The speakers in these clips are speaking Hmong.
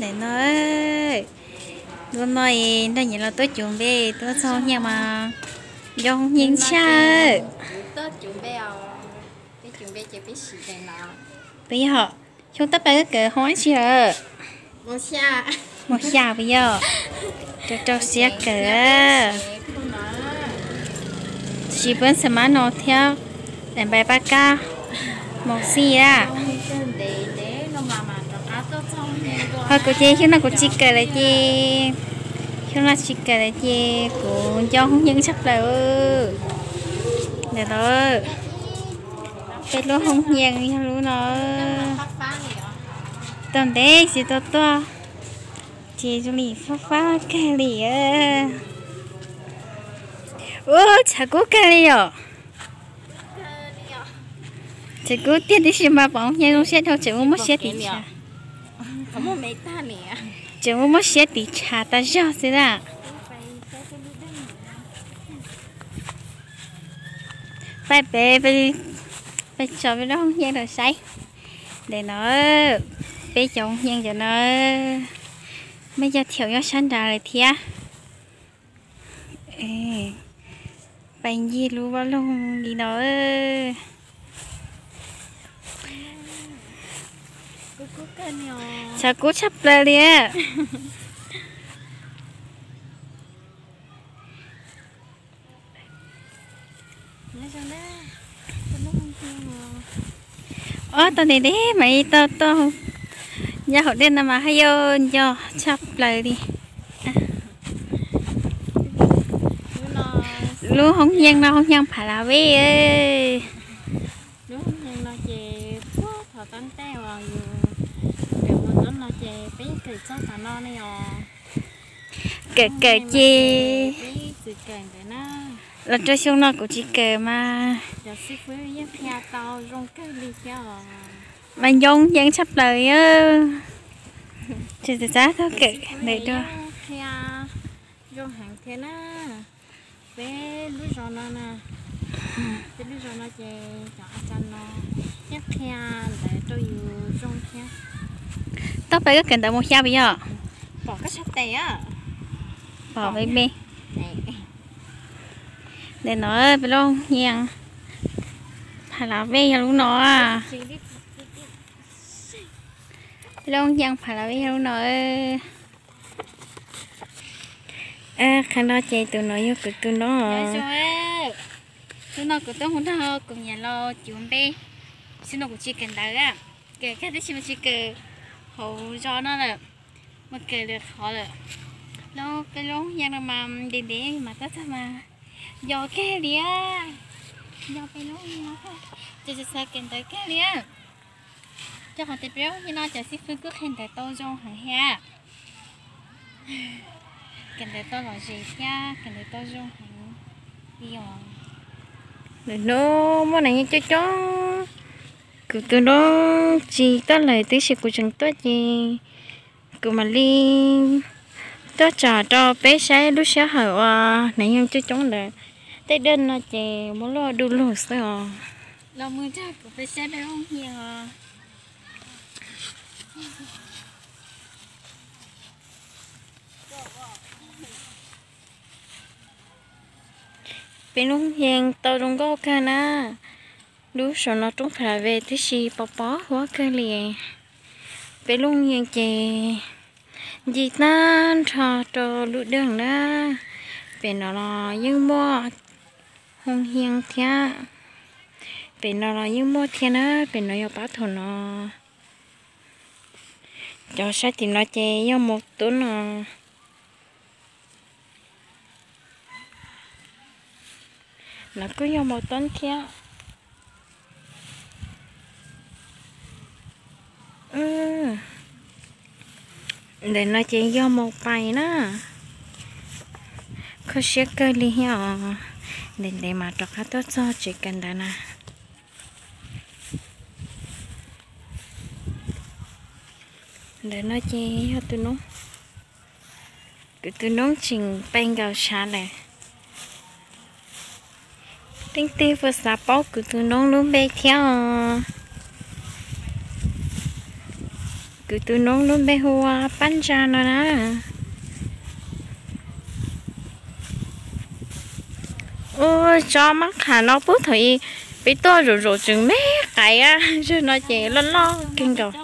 No, hnub no nrog niam laus tuaj cuv npe, tuaj txog hoob hia mas nco hoob hia tshaj. Puas yog xyoo tab plaws kawm hoob dab tsi lawm? Hmo xya puas yog? Rau rau siab kawm. Tsis pub xav mab no thiab, npais pab kab hmo xij a. Ho kuv ces xyoo no kuv tsis kawm lawm ces, xyoo no tsis kawm lawm ces kuv nco hoob hia tshaj plaws. Ntawm no, peb lub hoob hia yog lub no. Tau ntev tsis tau tuaj, ces zoo li fab fab kawg li. Ua tshav kub kawg li yom. Tshav kub tiag tiam sis mas pom hoob hia zoo siab dhau, tseem muaj muaj siab tiv tshav. Tseem muaj muaj siab tiv tshav tas zog xwb a. Pais pem, pais tso peb lub hoob hia rau saib. Ntawm no, peb cov hoob hia cov no, muaj yog thiaum nyob sab nrad lawm thiab. Pais ncig lub vaj loog li no. Tshav kub tshaj plaws li. Ob tau ntev ntev mas ib tau tuaj nyob hauv dej no mas haj yam nco tshaj plaws li. Lub hoob hia no hoob hia Pha La Vej. Lub hoob hia no ces puag thaum tab ntej uas yus kawm mus txog no ces peb yeej kawm txog tom no ne os. Kawm kawm ces los rau xyoo no kuv tsis kawm mas. Cov xib fwb yeej qhia tau zoo kawg li thiab os. Mas nco hoob hia tshaj plaws. Tsis txawj txog kawm ntawm dua. Qhia zoo heev thiab na. Peb lub zos no na, peb lub zos no ces cov a tsa no yeej qhia ntawv rau yus zoo thiab. Tau peb kawm ntawv mus xya puas yog? Pom koj sab tes. Pom me me. Ntawm no peb lub hoob hia Pha La Vej yog lub no. Peb lub hoob hia Pha La Vej yog lub no. Qhov no ces tus no yog kuv tus no. Tus no kuv tuaj mus nrog kuv niam laus cuv npe. Xyoo no kuv tsis kawm ntawv, kawm kawg tab sis mas tsis kawm hauv zos no lawm, mus kawm lwm qhov lawm. Lub peb lub hoob hia no mas ntev ntev mas tuaj txog mas nco kawg li, nco peb lub hoob hia no, ces tsis xav kawm ntawv kawg li. Rau qhov tias peb lub hoob hia no cov xib fwb kuj qhia ntawv tau zoo heev thiab. Kawm ntawv tau lom zem thiab kawm ntawv tau zoo heev li os. Ntawm no muaj nas yeej coob coob. Kuv tus noob tsis tuaj lawm tab sis kuv tseem tuaj ces kuv mam li tuaj tsom rau peb saib lub sij hawm uas nas yeej coob coob ntawd. Tej dej no ces muaj luaj du lug xwb os. Los mus nrog kuv peb saib peb lub hoob hia os. Peb lub hoob hia tau zoo nkauj kawg na. Lub saum no roob Pha La Vej tab sis pos pos huab kawg li. Peb lub hoob hia ces nce tag nrho rau lub dej na. Pem no los yeej muaj hoob hia thiab. Pem no los yeej muaj thiab na, pem no yog pab thaum no. Cov saib tim no ces yog maus tub no. No kuj yog maus tub thiab. Ntawm no ces yog maus pais na. Kho siab kawg li thiab os. Ntev ntev mas rov qab tuaj txog tsev kawm ntawv na. Ntawm no ces yog tus noob, kuv tus noob tseem pes nkaus tshav lawm. Leej twg puas xav paub kuv tus noob lub npe thiab os? Kuv tus noob lub npe hu ua Paj Ntsa no na. Ua tsob mab qham no puag thaum ub peb tuaj zaum zaum tseem me qais, zaum no ces loj loj kawg nkaus.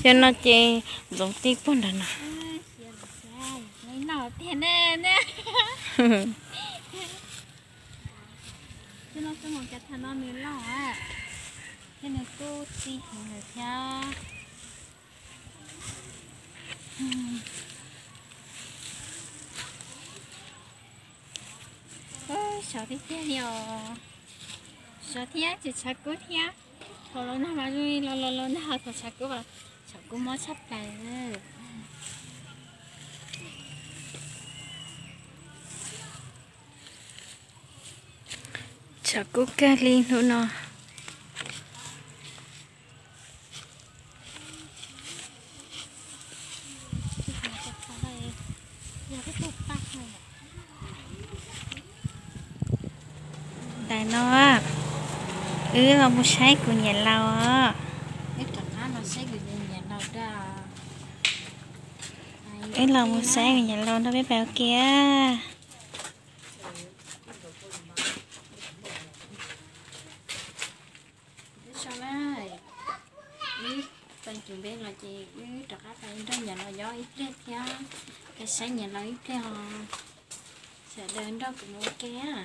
Zaum no ces ntxoov tij puag nram no. Thiab nws kuj txi heev lawm thiab. Sov tiag tiag li os. Sov thiab tsis tshav kub thiab. Thaum los nag mas zoo li los los los nag, thaum tshav kub mas tshav kub mob tshaj plaws. Tshav kub kawg li hnub no. Ntawm no wb los mus saib kuv niam laus os. Wb los mus saib kuv niam laus nrog peb pais ua ke. Wb tau cov npe los ces wb rov qab pais nrog niam laus nyob ib pliag thiab, pais saib niam laus ib pliag os. Sawv daws nrog kuv mus ua ke na.